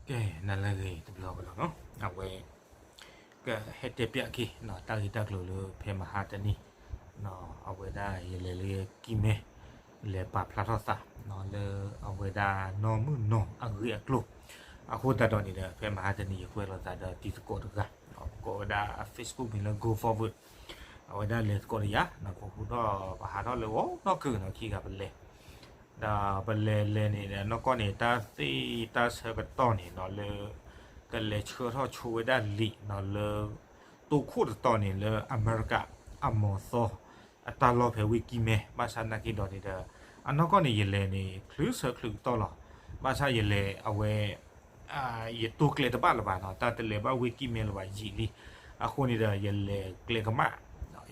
ကဲ နလၢအဂ့ၤတဘျီကဒီးနီၤ, အဝဲ ကဟဲတဲပၠးက့ၤ တၢ်ဂ့ၢ်တၢ်ကျိၤလၢဖဲမဟါတနံၤ အဝဲဒၣ်ယလဲၤလၢကံၢ်မဲ လဲၤပာ်ဖျါထီၣ်သး လၢအဝဲဒၣ်နီၢ်မုၣ်နီၢ်အဂ့ၢ်အကျိၤ, အဃိသတးဒီးန့ၣ်ဒီး ဖဲမဟါတနံၤယကွဲးလိာ်သးဒီးတံၤသကိးတဂၤ, ကိးဝဲဒၣ်အ Facebook မ့ၢ်လၢ Go Forward, အဝဲဒၣ်လဲၤသကိးတယၤ ပဟူထီၣ်ပဟးထီၣ်လၢဂီၤနီၢ်ကုာ်နီၤ ခံဂၤပလဲၤ ဒီးပလဲၤလဲၤန့ၣ်ဒီး နီၢ်ကီၢ်န့ၣ် တၢ်သ့ၣ်တၢ်ဆၢကတီၢ်န့ၣ်နီၤ လၢ ကလဲၤဆှၢထီၣ်ဆိဝဲဒၣ်လံာ်နီၤ လၢ တိခိၣ်တတီၤန့ၣ် လၢအမဲရကၤအမီၤသီ အတၢ်လီၢ်ဖဲဝ့ၢ်ကံၢ်မဲ ဘၣ်ဆၣ်သနာ်က့ဒီးန့ၣ်ဒီး အနီၢ်ကီၢ်န့ၣ် ယလဲၤန့ၣ် ချုးဆၢချုးကတီၢ်လီၤ. ဘၣ်ဆၣ်ယလဲၤအဝဲ ယတိၢ်ကျဲတဘၣ်လၢၤဘၣ်နီၤ, တၢ်တလဲၤဘၣ်ဝ့ၢ်ကံၢ်မဲလၢၤဘၣ်ယံာ်လံ. အဃိန့ၣ်ဒီး ယလဲၤကျဲကမၣ်,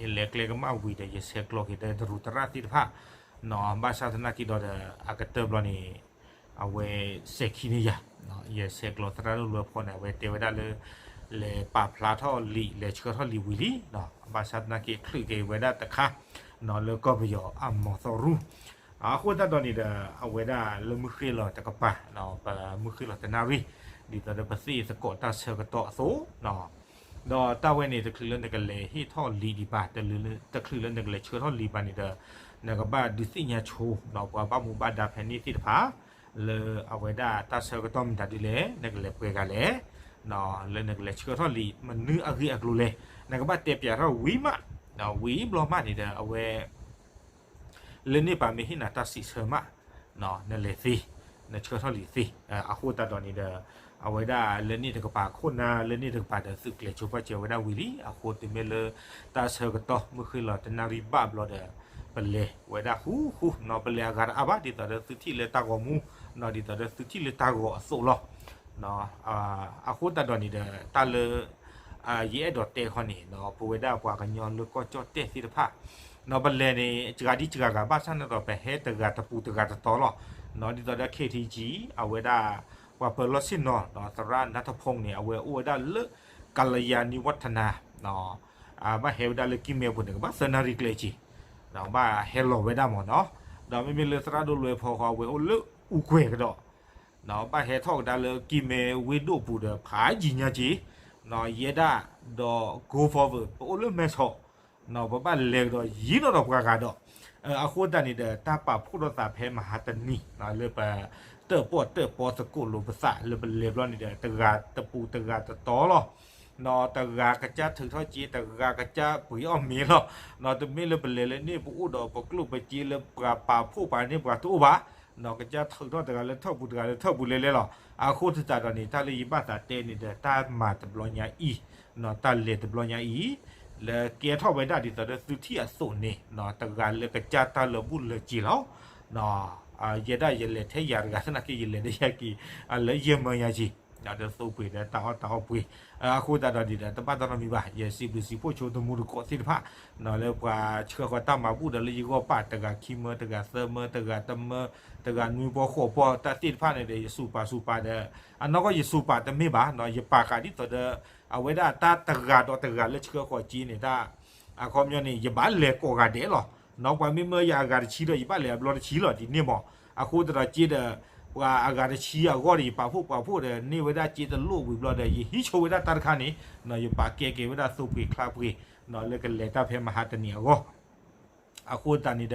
ယလဲၤကျဲကမၣ်ဝံၤဒီး ယဆဲးကျိးက့ၤဒီးတရူးသရၣ်သ့ၣ်တဖၣ်နီၤ, ဘၣ်ဆၣ်သနာ်က့ဒီးဒီး အကတၢၢ်ဘျီန့ၣ် အဝဲစဲးခံန့ၢ်ယၤ, ယဆဲးကျိးသရၣ်ဒိၣ်လွဲဖီန့ၣ် အဝဲတဲဝဲဒၣ်လၢ လဲၤပာ်ဖျါထီၣ်လံာ် လဲၤဆှၢထီၣ်လံာ်ဝံၤလံ, ဘၣ်ဆၣ်သနာ်က့ချုးက့ၤဝဲဒၣ်တခါ လၢကီၢ်ပယီၤအမီၤသီရူၢ်, အဃိသတးဒီးန့ၣ်ဒီး အဝဲဒၣ်လၢမုၢ်ဃ့ၢ်လီၤတကပၤ ပမုၢ်ဃ့ၢ်လီၤတနၣ်ရံၣ် ဒ်သိးဒီးပသ့ၣ်သကိးတၢ်ဆၢကတီၢ်အသိး ဒီးတၢ်ဝဲန့ၣ် တချုးလၢနကလဲၤဟ့ၣ်ထီၣ်လံာ်ဒံးဘၣ်, တချုးလၢနကလဲၤဆှၢထီၣ်လံာ်ဘၣ်န့ၣ်ဒီး နကဘၣ်ဒုးသ့ၣ်ညါဆိ ပှၤဘၣ်မူဘၣ်ဒါဖဲန့ၣ်သ့ၣ်တဖၣ် လၢအဝဲဒၣ်တၢ်ဆၢကတီၢ်မတၤဒုလဲၣ်, နကလဲၤပှဲၤဂၤလဲၣ်, လၢနကလဲၤဆှၢထီၣ်လံာ် မနုၤအဂ့ၢ်အကျိၤလဲၣ်, နကဘၣ်တဲပၠးထီၣ်ဝံၤမး, ဝံၤဘျီမးန့ၣ်ဒီး အဝဲ လၢန့ၣ်ပာ်မ့ၢ်ဟ့ၣ်နၤတၢ်စံးဆၢမး, နလဲၤသ့, နဆှၢထီၣ်လံာ်သ့, အဃိသတးဒီးန့ၣ်ဒီး အဝဲဒၣ်လၢန့ၣ်တကပၤခိၣ်နၢ် လၢန့ၣ်တကပၤဒီးသုးကျဲၤဆိပာ်စၢၤဝဲဒၣ်ဝံၤလံ, အဃိတုၤမ့ၢ်လၢ တၢ်ဆၢကတီၢ်မုၢ်ဃ့ၢ်လီၤတနၣ်ရံၣ်ဘၣ်ဘျီဒီး ပလဲၤဝဲဒၣ်ဃူဃူနီၤ, ပလဲၤအဂၤတအါဘၣ် ဒ်သိးဒီးသုထံၣ်လၢတၢ်ဂီၤမူ, ဒ်သိးဒီးသုထံၣ်လၢတၢ်ဂီၤအသိးလီၤ. အဃိသတးဒီးန့ၣ်ဒီး တၢ်လၢ ယအဲၣ်ဒိးတဲခီန့ၣ် ပဝဲဒၣ်ပှၤကညီလၢကီၢ်ကၠီၣ်တဲၣ်သ့ၣ်တဖၣ် ပလဲၤန့ၣ် စှၤဒံစှၤဂၤ ဘၣ်ဆၣ်န့ၣ်ဒီး ပဟဲတဂၤတပူၤတဂၤတတီၤလီၤ. ဒ်သိးဒီး ခ့ထံကံ အဝဲဒၣ် ပှၤပၢၤလီၢ်ဆ့ၣ်နီၤ သရၣ်နါထီၣ်ဖိန့ၣ် အဝဲအိၣ်ဝဲဒၣ်လၢ ကလယၤနံဝထနၤ ဘၣ်ဟဲဝဲဒၣ်လၢကံၢ်မဲပူၤန့ၣ် ကဘၣ်သၢနၣ်ရံၣ်ကျဲက့ၤ ဘၣ်ဟဲလီၤဝဲဒၣ်မ့ၢ်နီၤ. ဒီးမ့မ့ၢ်လၢသရၣ်ဒိၣ်လွဲဖီဃီ အဝဲအိၣ်လၢအူကွဲၤကဒီး ဘၣ်ဟဲထီၣ်ကဒါလၢကံၢ်မဲဝ့ၢ်ဒိၣ်ပူၤဒီး ဖးယံာ်ညါက့ၤ ယဲဒၣ်ဒီး Go Forward ပအိၣ်လၢမဲဆီး ပဘၣ်လဲၤကဒီးယံၤနီၢ်ဒီးပှၤဂၤဒီး အဃိသတးန့ၣ်ဒီး တၢ်ပာ်ဖှိၣ်ထီၣ်သးဖဲမဟါတနံၤ လၢပ တၢၣ်ပီၣ်တၢၣ်ပီသကိးလိာ်ပသးလၢပလဲၤဘျီန့ၣ်ဒီး တဂၤတပူၤတဂၤတတီၤလီၤ. တဂၤကစၢ်ထုးထီၣ်က့ၤ တဂၤကစၢ်ပှ့ၤအီၣ်မ့ၤလီၤ. တမ့ၢ်လၢပလဲၤလၢန့ၣ် ပအိၣ်ဒီးပကျိၣ်ပစ့လၢပှၤပာ်ဖှိၣ်ပှၤန့ၣ်ပှၤတအိၣ်ဘၣ် ကစၢ်ထုးထီၣ်တဂၤလၢထၢၣ်ပူၤ တဂၤလၢထၢၣ်ပူၤလဲၤလဲၤလီၤ. အဃိသတးဒီးန့ၣ် တၢ်လၢယဘၣ်သးတဲန့ၣ်ဒီး တၢ်မၤတဘျီညါအံၤ တၢ်လဲၤတဘျီညါအံၤ လၢကဲထီၣ်ဝဲဒၣ်ဒ်သိးဒီးသုထံၣ်အသိးန့ၣ် တဂၤလၢကစၢ်တၢ်လၢာ်ဘူၣ်လၢာ်စ့ၤလီၤ. ယဲဒၣ်ယလဲၤထဲယၤတဂၤသနာ်က့ ယလဲၤလၢယၤက့ၤ လၢယဲၢ်မၢယၤက့ၤ ဒီးသိပှ့ၤဒီးတၢ်အီၣ်တၢ်အီပှ့ၤ အဃိသတးဒီးန့ၣ်ဒီး တဘၣ်တၢ်နီတမံၤဘၣ်. ယစံးဘျုးစံးဖှိၣ်ဆိသမူသကိးသ့ၣ်တဖၣ် လၢပှၤဆှၢဃီၤတၢ်မၤဘူၣ်ဒီးလၢယဂီၢ်ပာ် တဂၤခံမၢ တဂၤသၢမၢ တဂၤတမၢ တဂၤနွံပီၢ်ဃိးပီၢ် တၢ်သ့ၣ်တဖၣ်န့ၣ်ဒီး ယစူးပာ်စူးပာ်ဒီး အနီၢ်ကီၢ်ယစူးပာ်တမ့ၢ်ဘၣ် ယပာ်ဃာ်ဒ်သိးဒီး အဝဲဒၣ်တၢ်တဂၤဒီးတဂၤလၢဆှၢဃီၤက့ၤန့ၣ် တၢ် အခီပညီန့ၣ် ယဘၣ်လဲၤကိးဂၤဒဲးလီၤ.ပှၤမ့ၢ်မၢယၤအဂၤတဆံဒီး ယဘၣ်လဲၤအဘျီတဆံလီၤ ဒ်န့ၣ်မး. အဃိသတးဒီးက့ဒီး ပှၤအဂၤတဆံအဂီၢ်ဒီး ယပာ်ဖှိၣ်ပာ်ဖှိၣ်ဒီး န့ၢ်ဝဲဒၣ်က့တလိၣ်ဝံၤဘျီဒီး ယဟံးဆိဝဲဒၣ်တၢ်တခါန့ၣ် ယပာ်ကဲက့ၤဝဲဒၣ်သိပှ့ၤချါပှ့ၤ လၢကလဲၤတၢ်ဖဲမဟါတနံၤအဂီၢ် အဃိသတးန့ၣ်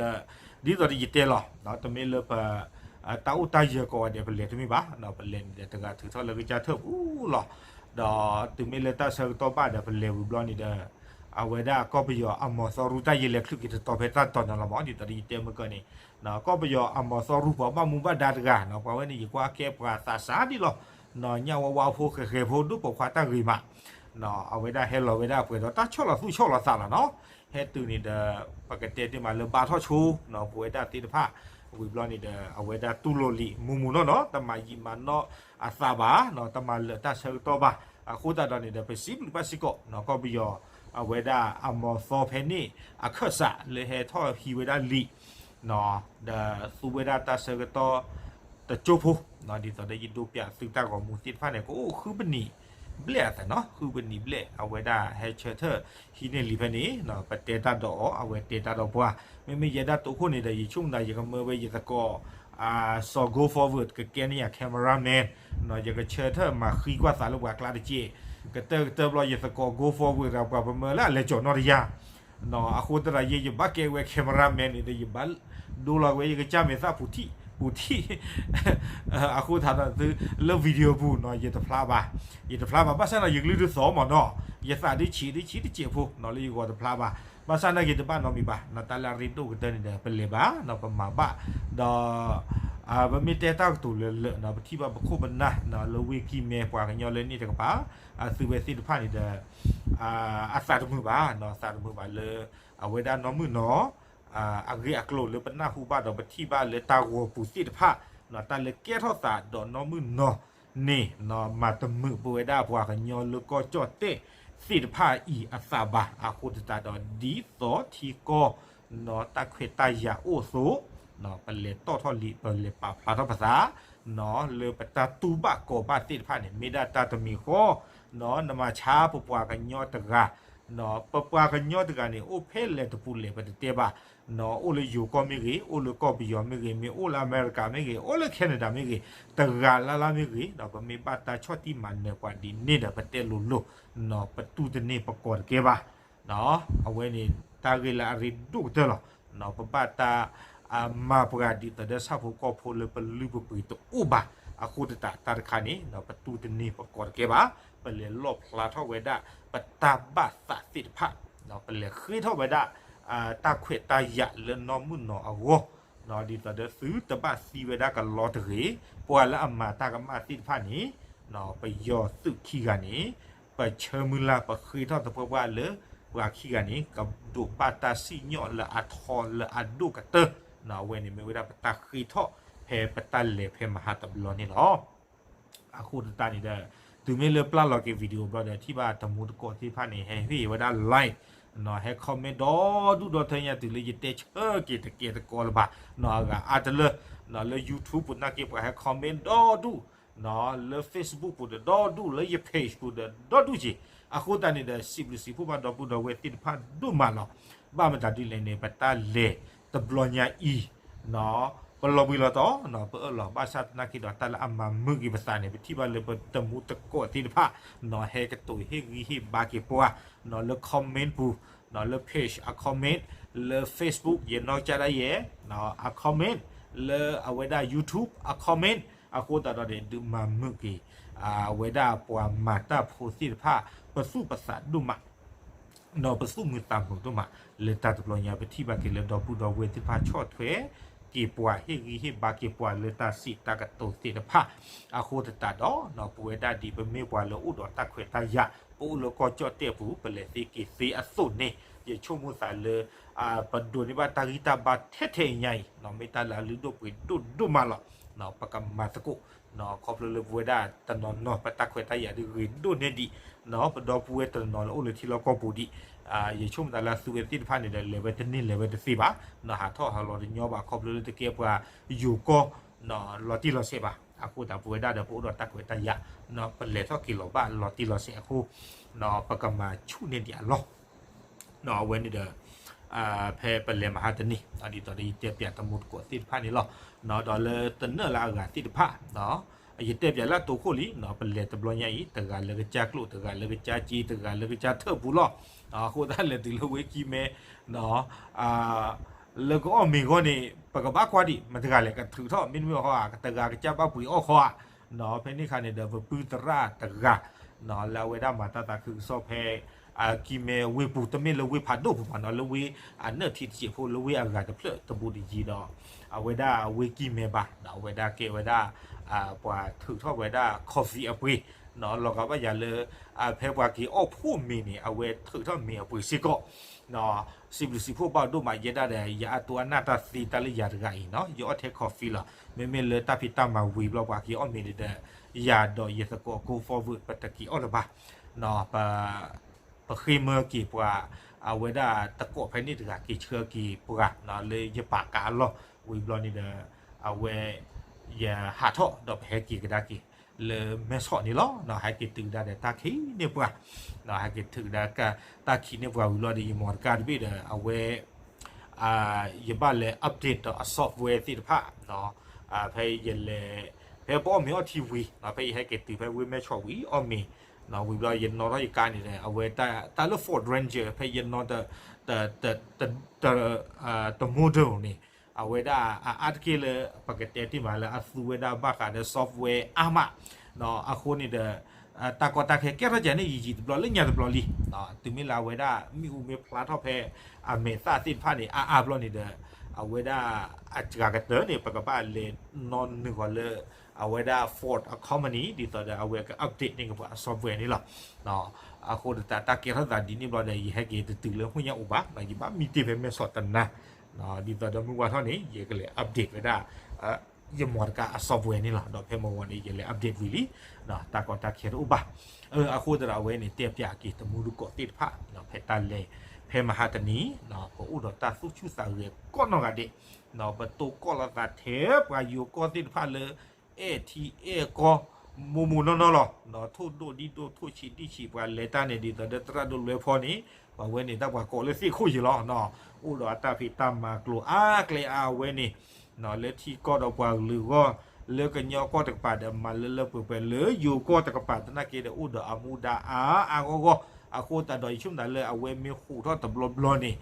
ဒီး ဒ်သိးဒီးယတဲလီၤ တမ့ၢ်လၢပ တၢ်အိၣ်တၢ်ယၢၤကိးဂၤဒဲး ပလဲၤတမ့ၢ်ဘၣ် ပလဲၤန့ၣ်ဒီး တဂၤထုးထီၣ်လၢကစၢ်ထၢၣ်ပူၤလီၤ. ဒီးတုၤမ့ၢ်လၢတၢ်ဆၢကတီၢ်ဘၣ်ဒီး ပလဲၤဝံၤဘျီန့ၣ်ဒီး အဝဲဒၣ်ကီၢ်ပယီၤအမီၤသီရူၢ် တၢ်ယဲလဲၤချုးက့ၤတတီၤဖဲတၢ်တီၤန့ၣ်လီၤမး ဒ်သိးဒီးယတဲမုၢ်ကၢၢ်န့ၣ် ကီၢ်ပယီၤအမီၤသီရူၢ် ပှၤဘၣ်မူဘၣ်ဒါတဂၤ ပှၤဝဲန့ၣ် ယကွၢ်ကဲပှၤသးစၢ်ဒ်လီၤ. ညၣ်ဝါဝါဖိဃဲၤဃဲၤဖိ ဒိၣ်ပိာ်ခွါတၢ်ဂ့ၤမး အဝဲဒၣ်ဟဲလီၤဝဲဒၣ်ပှဲၤဒီး တၢ်ဆီၣ်လီၤသူၣ်ဆီၣ်လီၤသးလီၤနီၤ. ဟဲတုၤန့ၣ်ဒီး ပကတဲတ့ၢ်မးလၢဘါထီၣ်ဆိ ပဝဲဒၣ်သ့ၣ်တဖၣ် ဝံၤဘျီန့ၣ်ဒီး အဝဲဒၣ်တူၢ်လိာ်လံာ်မူမူနီၢ်နီၢ် တမၤယံာ်မၤနီၢ်အသးဘၣ် တမၤလၢာ်တၢ်ဆၢကတီၢ်ဘၣ်. အဃိသတးဒီးန့ၣ်ဒီး ပစံးဘျုးဘၣ်စ့ၢ်ကီး ကီၢ်ပယီၤ အဝဲဒၣ်အမီၤသီဖဲန့ၣ် အခၢၣ်စးလၢဟဲထီၣ်ဟံးဝဲဒၣ်လံာ် ဒီးသူဝဲဒၣ်တၢ်ဆၢကတီၢ် တကၠိဖိ ဒ်သိးဒီးယဒိးပၠးသုတၢ်ဂီၤမူသ့ၣ်တဖၣ်န့ၣ် ကအိၣ်ဃုပနံးဘျဲၣ်အသးနီၤ ဃုပနံးဘျဲၣ် အဝဲဒၣ်ဟဲဆၢထၢၣ်ဟံးန့ၢ်လံာ်ဖဲန့ၣ် ပတဲတၢ်ဒီးအီၤ အဝဲတဲတၢ်ဒီးပှၤ မ့မ့ၢ်ယဲဒၣ်တိခိၣ်န့ၣ်ဒီး ယဆိကမိၣ်ယကမၢဝဲယသကိး စီၤ Go Forward ကကဲန့ၢ်ယၤ cameraman နီၤ, ယကဆၢထၢၣ်မၤဃံကွၢ်သးလၢပှၤကျါတက့ၢ်. ကတၢၢ်ကတၢၢ်ဘျီ ယသကိး Go Forward ဒီးပှၤပမၢလၢအလဲၤကၠီၤနီၣ်တယၢ် နီၤ, အဃိသတးဒီးယဲ ယဘၣ်ကဲဝဲ cameraman န့ၣ်ဒီး ယဘၣ်ဒိလီၤဝဲ ယကစၢ်မဲာ်သၣ်ပူၤထံၣ်ပူၤထံၣ် အဃိသတးဒီးသုလၢ video ပူၤနီၤ ယတဖျါဘၣ်, ယတဖျါဘၣ် ဘၣ်ဆၣ်နီၤ ယကလုၢ်ဒုးသီမးနီၤ, ယသးဒုးဆံးဒုးဆံးတစဲးဖိနီၤ လၢယဂီၢ်တဖျါဘၣ်. ဘၣ်ဆၣ်နာ်က့ၤတဘၣ်နီတမံၤဘၣ်နီၤ, တၢ်လၢအရ့ဒိၣ်ကတၢၢ်န့ၣ်ဒီး ပလဲၤဘၣ်နီၤ ပမၤဘၣ်, ဒီး ပမ့ၢ်တဲတၢ်ကတိၤလၢလၢာ်နီၤ ပထံၣ်ဘၣ်ပခိၣ်ပနၢ်နီၤ လၢဝ့ၢ်ကံၢ်မဲ ပှၤကညီလၢန့ၣ်တကပၤ အသုဝဲသ့ၣ်တဖၣ်န့ၣ်ဒီး အသးတမုာ်ဘၣ်နီၤ, သးတမုာ်ဘၣ်လၢ အဝဲဒၣ်နီၢ်မုၢ်နီၤ အဂ့ၢ်အကျိၤလၢပနၢ်ဟူဘၣ်ဒီး ပထံၣ်ဘၣ်လၢတၢ်ဂီၤပူၤသ့ၣ်တဖၣ်နီၤ, တၢ်လၢကဲထီၣ်သးဒီးနီၢ်မုၢ်နီၤန့ၣ်နီၤ မၤတမုာ်ပဝဲဒၣ်ပှၤကညီလၢကီၢ်ကၠီၣ်တဲၣ်သ့ၣ်တဖၣ်အံၤအသးဘၣ်. အဃိသတးဒီး ဒ်သိးထံကီၢ်နီၤ တၢ်ခွဲးတၢ်ယာ်အိၣ်အသိး ပလဲၤတီၣ်ထီၣ်လံ ပလဲၤပာ်ဖျါထီၣ်ပသးနီၤ လၢပတၢ်တူၢ်ဘၣ်ကီၤဘၣ်သ့ၣ်တဖၣ်န့ၣ် မ့ၢ်ဒၣ်တၢ်တမံၤဃီနီၤ, နမၤဆါပပှၤကညီတဂၤ ပပှၤကညီတဂၤန့ၣ် အိၣ်ဖဲလဲၣ်တပူၤလဲၣ် ပတတဲဘၣ်နီၤ, အိၣ်လၢယိၤကီၢ်မ့ၢ်ဂ့ၤ, အိၣ်လၢကီၢ်ပယီၤမ့ၢ်ဂ့ၤ, မ့ၢ်အိၣ်လၢအမဲရကၤမ့ၢ်ဂ့ၤ, အိၣ်လၢ Canada မ့ၢ်ဂ့ၤ, တဂၤလၢ်လၢ်မ့ၢ်ဂ့ၤနီၤ, ပမ့ၢ်ဘၣ်တၢ်ဆီၣ်တံၢ်မၤနၢၤပှၤဒ်န့ၣ်ဒီး ပတဲလိၤလိၤနီၤ, ပတူၢ်တန့ၢ်ပကီၢ်တကဲဘၣ်. အဝဲန့ၣ် တၢ်ဂ့ၢ်လၢအရ့ဒိၣ်ကတၢၢ်လီၤ. ပဘၣ်တၢ်မၤပှၤဒ်သိးဒီးဆၣ်ဖိကီၢ်ဖိလၢပလုၢ်ပပှ့ၤတအိၣ်ဘၣ်. အဃိသတးတၢ်တခါန့ၣ် ပတူၢ်တန့ၢ်ပကီၢ်တကဲဘၣ်. ပလဲၤလီၣ်ဖျါထီၣ်ဝဲဒၣ် ပတၢ်ဘၣ်သးသ့ၣ်တဖၣ်, ပလဲၤဃ့ထီၣ်ဝဲဒၣ် တၢ်ခွဲးတၢ်ယာ်လၢနီၢ်မုၢ်နီၤအဂီၢ် ဒ်သိးဒီးသုတဘၣ်သံဝဲဒၣ်ကလီတဂ့ၤ. ပှၤလၢအမၤတၢ်ကမၣ်သ့ၣ်တဖၣ်န့ၣ် ပယီၤသုးခံဂၤန့ၣ် ပဆၢမုၢ်လၢ် ပဃ့ထီၣ်သပှၢ်ပှၢ်လၢ ပှၤခံဂၤန့ၣ် ကဒိးဘၣ်တၢ်စံၣ်ညီၣ်လၢအထီလၢအဒိၣ်ကတၢၢ်. အဝဲန့ၣ်မ့ၢ်ဝဲဒၣ်ပတၢ်ဃ့ထီၣ် ဖဲပတၢ်လဲၤဖဲမဟါတဘျီန့ၣ်လီၤ. အဃိသတးန့ၣ်ဒီး တုၤမ့ၢ်လၢပျၢ်လီၤက့ၤ video ဘျီဒီး ထံၣ်ဘၣ်တမူတကိးသ့ၣ်တဖၣ်န့ၣ် ဟဲဟ့ၣ်ဝဲဒၣ် like နီၤ, ဟဲ comment ဒီဒူၣ်ဒီထၢညါ တုၤလၢယတဲဆၢက့ၤတကဲတကီလၢၤဘၣ်နီၤ, အဂၤအါတလၢနီၤ, လၢ YouTube ပူၤနာ်က့ၤ ပှၤဟဲ comment ဒီဒူၣ်နီၤ, လၢ Facebook ပူၤဒီးဒီဒူၣ်, လၢယ page ပူၤဒီးဒီဒူၣ်က့ၤ. အဃိသတးန့ၣ်ဒီး စံးဘျုးစံးဖှိၣ်ဘၣ်ဒီပုၢ်ဒီဝဲၢ်သ့ၣ်တဖၣ်ဒိၣ်မးလီၤ. ဘၣ်မတၤဒ်လဲၣ်န့ၣ် ပတၢ်လဲၤတဘျီညါအံၤနီၤ ပလီၤဘှံးလီၤတီၤနီၤ, ပအၢၣ်လီၤ ဘၣ်ဆၣ်သနာ်က့ဒီး တၢ်လၢအမၤမုာ်က့ၤပသးန့ၣ် ပထံၣ်ဘၣ်လၢပတမူတကိးသ့ၣ်တဖၣ်နီၤ ဟဲကတိၤဟ့ၣ်ဂံၢ်ဟ့ၣ်ဘါက့ၤပှၤနီၤ လၢ comment ပူၤနီၤ, လၢ page အ comment, လၢ Facebook ယနီၢ်ကစၢ်ဒၣ်ယဲနီၤ အ comment, လၢအဝဲဒၣ် YouTube အ comment. အဃိသတးဒီးန့ၣ် ဒုးမၤမုာ်က့ၤ အဝဲဒၣ်ပှၤမၤတၢ်ဖိသ့ၣ်တဖၣ် ပသူၣ်ပသးဒိၣ်မး ဒီးပသူၣ်မုာ်သးမုာ်ဒိၣ်မး လၢတၢ်တဘျီညါ ပထံၣ်ဘၣ်က့ၤလၢဒီပုၢ်ဒီဝဲၢ်သ့ၣ်တဖၣ်ဆီၣ်ထွဲက့ၤပှၤ ဟ့ၣ်ဂံၢ်ဟ့ၣ်ဘါက့ၤပှၤလၢတၢ်စံးတၢ်ကတိၤသ့ၣ်တဖၣ်. အဃိသတးဒီးနီၤ ပဝဲဒၣ်ဒ်ပမ့ၢ်ပှၤလၢအိၣ်ဒီးတၢ်ခွဲးတၢ်ယာ် ပအိၣ်လၢကီၢ်ကၠီၣ်တဲၣ်ပူၤ ပလဲၤသ့က့ၤသ့အသိးန့ၣ် ယဆိကမိၣ်သးလၢ ပဒိးန့ၢ်ဘၣ်တၢ်ဂံၢ်တၢ်ဘါထဲထဲအံၤညါအံၤနီၤ မ့ၢ်တၢ်လၢအလုၢ်ဒိၣ်ပှ့ၤဒိၣ်ဒိၣ်မးလီၤ. ပကမၤသကိး ခီဖျိလၢပဝဲဒၣ်တနီၤနီၤ ပတၢ်ခွဲးတၢ်ယာ်ဒုးဂ့ၤဒိၣ်န့ၢ်ဒံးနီၤ ပဒီပုၢ်ဝဲၢ်တနီၤလၢအိၣ်လၢထံလီၢ်ကီၢ်ပူၤဒံး ယဆိကမိၣ်သးလၢအသုဝဲသ့ၣ်တဖၣ်န့ၣ်ဒီး လဲၤဝဲတန့ၢ်လဲၤဝဲတသ့ဘၣ်နီၤ ဟးထီၣ်ဟးလီၤတညီဘၣ် ခီဖျိလၢတကဲပှၤယိၤကီၢ်နီၤ လီၤတံၢ်လီၤဆဲးဘၣ်. အဃိသတးပဝဲဒၣ်ဒီး ပအိၣ်ဒီးတၢ်ခွဲးတၢ်ယာ်နီၤ ပလဲၤထီၣ်က့ၤလီၤဘၣ်လီၤတံၢ်လီၤဆဲးအဃိနီၤ ပကမၤဆူၣ်န့ၢ်ဒံးအလီၢ် အဝဲန့ၣ်ဒီး ဖဲပလဲၤမဟါတနံၤ ဒ်သိးဒီးယတဲပၠးတမူတကိးသ့ၣ်တဖၣ်န့ၣ်လီၤ. ဒီးလၢတနၢၣ်လၢအဂၤသ့ၣ်တဖၣ် ယတဲပၠးလၢအတိခိၣ်လံ ပလဲၤတဘျီညါအံၤ တဂၤလၢကစၢ်ကျိၣ် တဂၤလၢကစၢ်စ့ တဂၤလၢကစၢ်ထၢၣ်ပူၤလီၤ. အဃိသတးလဲၤတုၤလၢဝ့ၢ်ကံၢ်မဲ လၢကအီၣ်မ့ၤဂီၢ်န့ၣ် ပကဘၣ်ကွၢ်ဒံး မတၤတဂၤလဲၣ် ကထုးထီၣ် မ့တမ့ၢ်ဃီဧါ တဂၤကစၢ်ဘၣ်ပှ့ၤအီၣ်ဃီဧါ. ဖဲန့ၣ်အခါန့ၣ်ဒီး ပပုၢ်သရၣ်တဂၤ လၢအဝဲဒၣ်မၤတၢ်သးခုကစီၣ်ဖဲ ကံၢ်မဲဝ့ၢ်ပူၤ တမ့ၢ်လၢဝ့ၢ်ဖးဒိၣ်ပူၤဘၣ်နီၤ လၢဝ့ၢ်အနၢၣ်ထံတစဲးဖိ လၢဝ့ၢ်အဂၤတဖျၢၣ်တဘူးတယံၤဒီး အဝဲဒၣ်ဝ့ၢ်ကံၢ်မဲဘၣ် အဝဲဒၣ်ကဲဝဲဒၣ် ပှၤထုးထီၣ်ဝဲဒၣ် coffee အပှ့ၤ လီၤဂာ်ဘၣ်ယၤလၢ ဖဲပှၤက့ၤအီၣ်ဖှိၣ်မ့ၤန့ၣ် အဝဲထုးထီၣ်မ့ၤအပှ့ၤစ့ၢ်ကီး စံးဘျုးစံးဖှိၣ်ဘၣ်ဒိၣ်မး ယဲဒၣ်ဒီး ယအါတိအနၢ်တၢ်သ့တၢ်လၢယၤတဂၤအံၤနီၤ ယအီၣ်ထဲ coffee လီၤ. မ့မ့ၢ်လၢတၢ်ဖံးတၢ်မၤဝံၤဘျီ ပှၤက့ၤအီၣ်မ့ၤန့ၣ်ဒီး ယၤဒီးယသကိး Go Forward ပတက့ၤအီၣ်လၢၤဘၣ်. ပဃ့မၢက့ၤပှၤ အဝဲဒၣ်တကိးဖဲန့ၣ်တဂၤ က့ၤဆှၢက့ၤပှၤ လၢယပာ်ကါအလီၢ် ဝံၤဘျီန့ၣ်ဒီး အဝဲ ယဟးထီၣ်ဒီးပဟဲက့ၤကဒါက့ၤ လၢမဲဆီးန့ၣ်လီၤ. ဟဲက့ၤတုၤကဒါဒီးတၢ်ခံးန့ၢ်ပှၤ ဟဲက့ၤတုၤကဒါတၢ်ခံးန့ၢ်ပှၤဝံၤဘျီဒီး ယမီတကါတဘ့ၣ်ဒီး အဝဲ ယဘၣ်လဲၤ update ဒီးအ software သ့ၣ်တဖၣ်နီၤ ဖဲယလဲၤ, ဖဲပအီၣ်မ့ၤအီထံဝံၤ ဖဲယဟဲက့ၤတုၤဖဲဝ့ၢ်မဲၢ်ဆီးဝံၤ အီၣ်မ့ၤ ဝံၤဘျီယနီၣ်ထီၣ်ယကါန့ၣ်ဒီး အဝဲတၢ်လၢ Ford Ranger ဖဲယနီၣ် တ model န့ၣ် အဝဲဒၣ်အအါတက့ၢ်လၢ ပကတဲတ့ၢ်မးလၢအသူဝဲဒၣ်ဘၣ်ဃးဒီး software အါမး အဃိန့ၣ်ဒီး တၢ်ကီတၢ်ခဲကဲထီၣ်ကဲန့ၣ် ယံာ်ယံာ်တဘျီလၢညါတဘျီလံ. တုၤမ့ၢ်လၢအဝဲဒၣ်မ့ၣ်အူမ့ၢ်ဖျါထီၣ်ဖဲအမဲာ်သၣ်သ့ၣ်တဖၣ်န့ၣ် အါအါဘျီန့ၣ်ဒီး အဝဲဒၣ်အစှၤကတၢၢ်န့ၣ် ပကဘၣ်လဲၤနီၣ်နုာ်ဃီၤလၢ အဝဲဒၣ် Ford အ company ဒ်သိးဒီးအဝဲက update န့ၢ်က့ၤပှၤအ software န့ၣ်လီၤ. အဃိသတးတၢ်ကဲထီၣ်သးဒ်န့ၣ်ဘျီဒီး ယဟဲက့ၤတတုၤလၢ ဟူညါအိၣ်ဘၣ် ယဘၣ်မံတ့ၢ်ဖဲမဲၢ်ဆီးတနၤ ဒ်သိးဒီးမုၢ်ဝါထီၣ်န့ၣ် ယကလဲၤ update ဝဲဒၣ် ယမီတကါအ software န့ၣ်လီၤ. ဒီးဖဲမဝီန့ၣ် ယလဲၤ update ဝံၤလံ တၢ်ကီတၢ်ခဲတအိၣ်ဘၣ်. အဃိသတးဒီးအဝဲန့ၣ် တဲပၠးက့ၤတမူတကိးသ့ၣ်တဖၣ် ဖဲတၢ်လဲၤ ဖဲမဟါတနံၤ ပအိၣ်ဒီးတၢ်သူၣ်ဆူၣ်သးဂဲၤကိးနီၢ်ဂၤဒဲး ပတိၢ်ကီၢ်လိာ်သးထဲပှၤယိၤကီၢ်သ့ၣ်တဖၣ်လၢ အဲၣ်ထံအဲၣ်ကီၢ် မိၢ်မိၢ်နီၢ်နီၢ်လီၤ. ထိၣ်ဒိၣ်ဒံၣ်ဒိၣ် ထိၣ်ဆံးဒံၣ်ဆံး ပှၤလဲၤတၢ်န့ၣ် ဒ်သိးဒီးသရၣ်ဒိၣ်လွဲဖီန့ၣ် ပှၤဝဲန့ၣ်တၢ်ပှၤကိးလၢသ့ၣ်ခိၣ်ယံၤလီၤ. အိၣ်ဒီးအတၢ်ဖံးတၢ်မၤကျိၤအါကျဲအါဝဲန့ၣ် လၢထံကီၢ်ဒီးပှၤကလုာ်အဂီၢ် လၢကညီကီၢ်တကပၤဒီး မၤလၢလၢပှဲၤပှဲၤ လၢယိၤကီၢ်တကပၤသနာ်က့ဒီး အိၣ်ဒီးအမူဒါအါအါဂီၢ်ဂီၢ်. အဃိသတးဒီး ယဆိကမိၣ်လၢအဝဲမ့ၢ်ဟူးထီၣ်တဘျီဘျီန့ၣ်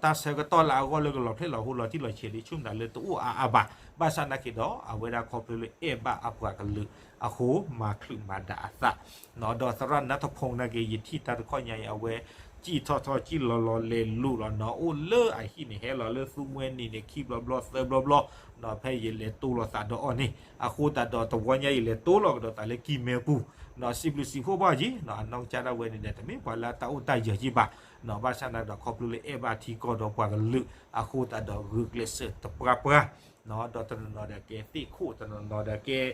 တၢ်ဆၢကတီၢ်လၢအဂီၢ်လၢကလီၤဖျဲၣ်လီၤဟိလီၤတံၢ်လီၤဆဲးဒီး ယဆိကမိၣ်လၢတအိၣ်အါအါဘၣ်. ဘၣ်ဆၣ်သနာ်က့ဒီး အဝဲဒၣ်ခီဖျိလၢအဲၣ်ဘၣ်အပှၤကလုာ်အဃိ မၤချုးမၤဒၣ်အသး ဒီးသရၣ်နါထီၣ်ဖိနာ်က့ ယထံၣ်တၢ်တခီညါအံၤ အဝဲစံၣ်ထီၣ်ထီၣ်စံၣ်လီၤလီၤလဲၤလူၤလီၤနီၤ အိၣ်လၢအဟံၣ်န့ၣ် ဟဲလီၤလၢသူမှဲနံၤန့ၣ် ခံဘျီဘျီသၢဘျီဘျီ ဖဲယလဲၤတိၢ်လိာ်သးဒီးအီၤန့ၣ် အဃိသတးဒီးတဝီညါအံၤလဲၤတိၢ်လီၤကဒီးသးလၢကံၢ်မဲပူၤ စံးဘျုးစံးဖှိၣ်ဘၣ်က့ၤ အနီၢ်ကစၢ်ဒၣ်ဝဲန့ၣ်ဒီး တမ့ၢ်ပှၤလၢအတၢ်အိၣ်တၢ်ယၢၤက့ဘၣ် ဘၣ်ဆၣ်သနာ်က့ဒီး ခီဖျိလၢအဲၣ်ဘၣ်ထံကီၢ်ဒီးပှၤကလုာ် အဃိသတးဒီးဂုာ်ကျဲးစၢးတပှၢ်ပှၢ် ဒီးတနီၤနီၤဒီးကဲသ့ၣ်ခိၣ် တနီၤနီၤဒီးကဲ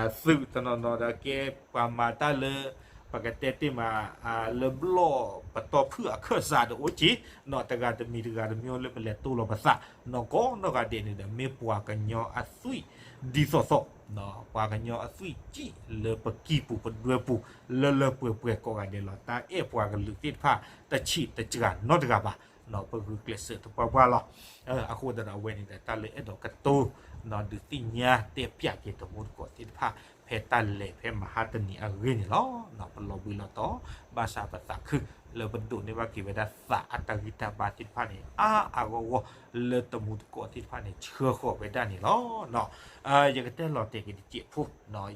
သုး တနီၤနီၤဒီးကဲ ပှၤမၤတၢ်လၢ ပကတဲတ့ၢ်မး လၢဘျီၣ်ပတီၢ်ဖုၣ်အခၢၣ်စးဒီးအိၣ်က့ၤ နီၢ်တဂၤတမံၤတဂၤတမံၤလၢပလဲၤတိၢ်လီၤပသး နီၢ်ကီၢ်နီၢ်ဂၤဒဲးန့ၣ်ဒီး မ့ၢ်ပှၤကညီအသွံၣ်ဒ်သိးသိး ပှၤကညီအသွံၣ်စံၣ်လၢပကံၢ်ပူၤပဒွဲပူၤ လၢလၢပှဲၤပှဲၤကိးဂၤဒဲးလီၤ. တၢ်အဲၣ်ပှၤကလုာ်သ့ၣ်တဖၣ် တဆံးတစှၤနီတဂၤဘၣ် ပဂုာ်ကျဲးစၢးတပှၢ်ပှၢ်လီၤ. အဃိသတးဒီးအဝဲန့ၣ်ဒီး တၢ်လၢအဲၣ်ဒိးကတိၤ ဒုးသ့ၣ်ညါတဲပၠးက့ၤတမူတကိးသ့ၣ်တဖၣ် ဖဲတၢ်လဲၤဖဲမဟါတနံၤအဂ့ၢ်န့ၣ်လီၤ. ပလီၤဘှံးလီၤတီၤ ဘၣ်ဆၣ်ပသးခု လၢပဒိးန့ၢ်ဘၣ်က့ၤဝဲဒၣ်သးအတၢ်ဂံၢ်တၢ်ဘါသ့ၣ်တဖၣ်န့ၣ် အါအါဂီၢ်ဂီၢ် လၢတမူတကိးသ့ၣ်တဖၣ်န့ၣ် ဆှၢဃီၤဝဲဒၣ်န့ၣ်လီၤ. ယကတဲလီၤတဲာ်က့ၤတစဲးဖိ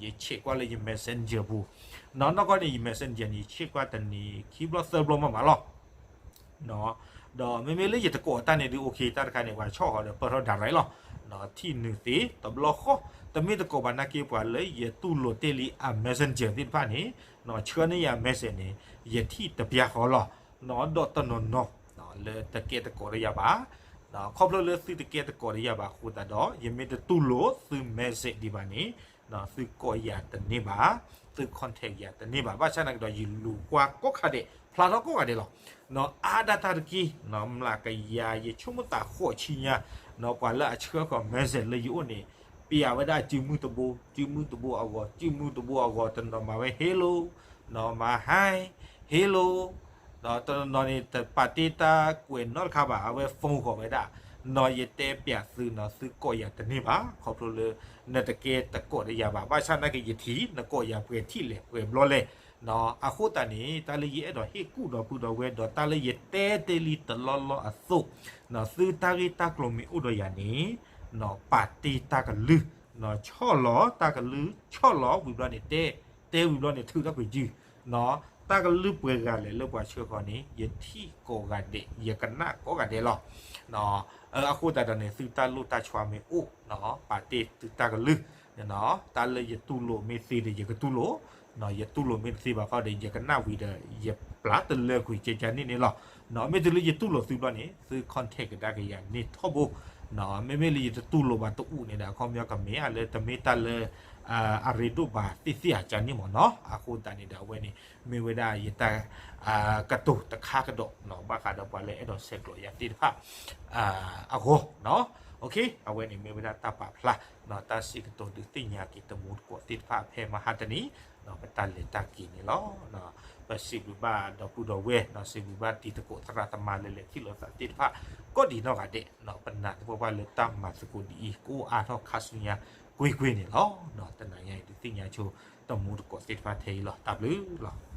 ယဆဲးကွၢ်လၢယ messenger ပူၤ နီၢ်ကီၢ်န့ၣ် ယ messenger န့ၣ် ယဆဲးကွၢ်တနံၤခံဘျီသၢဘျီမးမးလီၤ. ဒီးမ့မ့ၢ်လၢယတကိးတၢ်န့ၣ်ဒုး okay တၢ်တခါန့ၣ် ပှၤဆီၣ်ဃီၤဒီးပၢၢ်ထီၣ် direct လီၤ. ထံၣ်နုာ်သ့တဘျီဃီ တမ့ၢ်တကိးဘၣ်နာ်က့ ပှၤလၢယတူၢ်လိာ်တ့ၢ်လံအ messenger သ့ၣ်တဖၣ်န့ၣ် ဆှၢန့ၢ်ယၤ message န့ၣ် ယထံၣ်တပျၢ်ဃီလီၤ. ဒီးတနီၤနီၤ လၢတကဲတကိးဒီးယၤဘၣ် ခီဖျိလၢသုတကဲတကိးဒီးယၤဘၣ်အဃိသတးဒီး ယမ့ၢ်တတူၢ်လိာ်သု message ဒံးဘၣ်န့ၣ် သုကိးယၤတန့ၢ်ဘၣ်, သု contact ယၤတန့ၢ်ဘၣ်. ဘၣ်ဆၣ်သနာ်က့ဒီး ယလူၤကွၢ်ကိးခါဒဲး ဖျါထီၣ်ကိးဂၤဒဲးလီၤ. အါဒၣ်တၢ်တက့ၢ် မျးကယၤ ယဆိကမိၣ်သးဃိးဆံညါ ပှၤလၢအဆှၢဃီၤ message လၢယအိၣ်န့ၣ် ပျးဝဲဒၣ်စုမုၢ်တဘိ, စုမုၢ်တဘိအဂီၢ်, စုမုၢ်တဘိအဂီၢ်, တနီၤမၤဝဲ hello, နီၤမၤ hi, hello, ဒီးတနီၤနီၤန့ၣ် တပာ်တ့ၢ်တၢ်ကွဲးနီတခါဘၣ်, အဝဲ phone ဃီၤဝဲဒၣ်, နီၤယတဲပျးသုနီၤ သုကိးယၤတန့ၢ်ဘၣ်, ခီဖျိလၢ နတကဲတကိးဒီးယၤဘၣ်. ဘၣ်ဆၣ်သနာ်က့ ယထံၣ် နကိးယၤပှဲၤထံၣ်လဲၣ် ပှဲၤဘျီလဲၣ်, အဃိသတးန့ၣ် တၢ်လၢယအဲၣ်ဒိးဟ့ၣ်ကူၣ်ဒီပုၢ်ဒီဝဲၢ် ဒီးတၢ်လၢယတဲတ့ၢ်လံတလီၢ်လီၢ်အသိး, သုတၢ်ဂ့ၢ်တၢ်ကျိၤမ့ၢ်အိၣ်ဒီးယၤန့ၣ်, ပာ်တ့ၢ်တၢ်ကလုၢ်, ဆီၣ်လီၤတၢ်ကလုၢ်, ဆီၣ်လီၤဝံၤဘျီန့ၣ်တဲ, တဲဝံၤဘျီန့ၣ်ထုးထီၣ်ကွံာ်စု, တၢ်ကလုၢ်ပှဲၤဂၤလဲၣ်လၢပှၤဆှၢဃီၤန့ၣ် ယထံၣ်ကိးဂၤဒဲး, ယကနၣ်ကိးဂၤဒဲးလီၤ. အဃိသတးဒီးန့ၣ် သုတၢ်လိၣ်တၢ်ဆှါမ့ၢ်အိၣ်, ပာ်တ့ၢ်သုတၢ်ကလုၢ်, တၢ်လၢယတူၢ်လိာ်မ့ၢ်သ့ဒီး ယကတူၢ်လိာ်, ယတူၢ်လိာ်မ့ၢ်တသ့ဘၣ်ဃီဒီး ယကနၣ်ဝံၤဒီး ယပျၢ်တလၢကွံာ်ကကန့ၣ်န့ၣ်လီၤ. မ့ၢ်တုၤလၢယတူၢ်လိာ်သုဘျီန့ၣ် သု contact ကဒါက့ၤယၤန့ၣ်ထီဘိ, မ့မ့ၢ်လၢယတတူၢ်လိာ်ဘၣ်တအူၣ်န့ၣ်ဒီး အခီပညီကမ့ၢ်ဧါလၢတမ့ၢ်တၢ်လၢ အရ့ဒိၣ်ဘၣ်သ့ၣ်သ့ၣ်ဧါကန့ၣ်မ့ၢ်နီၤ. အဃိသတးန့ၣ်ဒီး အဝဲန့ၣ် မ့ၢ်ဝဲဒၣ်ယတၢ် ကတိၤတခါကဒီး ဘၣ်ဃးဒီးပှၤလၢအဲၣ်ဒိးဆဲးကျိးယၤသ့ၣ်တဖၣ် အဂီၢ်နီၤ. အဝဲန့ၣ်မ့ၢ်ဝဲဒၣ်တၢ်ပာ်ဖျါ တၢ်စံးကတိၤဒုးသ့ၣ်ညါက့ၤတမူတကိးသ့ၣ်တဖၣ်ဖဲမဟါတနံၤ ပတၢ်လဲၤတၢ်က့ၤန့ၣ်လီၤ. ပစံးဘျုးဘၣ်ဒီပုၢ်ဒီဝဲၢ် စံးဘျုးဘၣ်တံၤသကိးသရၣ်သမါလၢလဲၤထံၣ်လိာ်သးသ့ၣ်တဖၣ် ကိးဒံးနီၢ်ဂၤဒဲး ပနာ်သပှၢ်ပှၢ်လၢတၢ်မၤသကိးဒ်အံၤ ကအိၣ်အါထီၣ်ခါဆူညါကွ့ၢ်ကွ့ၢ်န့ၣ်လီၤ. တနၤညါအံၤဒုးသ့ၣ်ညါဆိတမူတကိးသ့ၣ်တဖၣ်ထဲအံၤလီၤ. တၢ်ဘျုးလီၤ.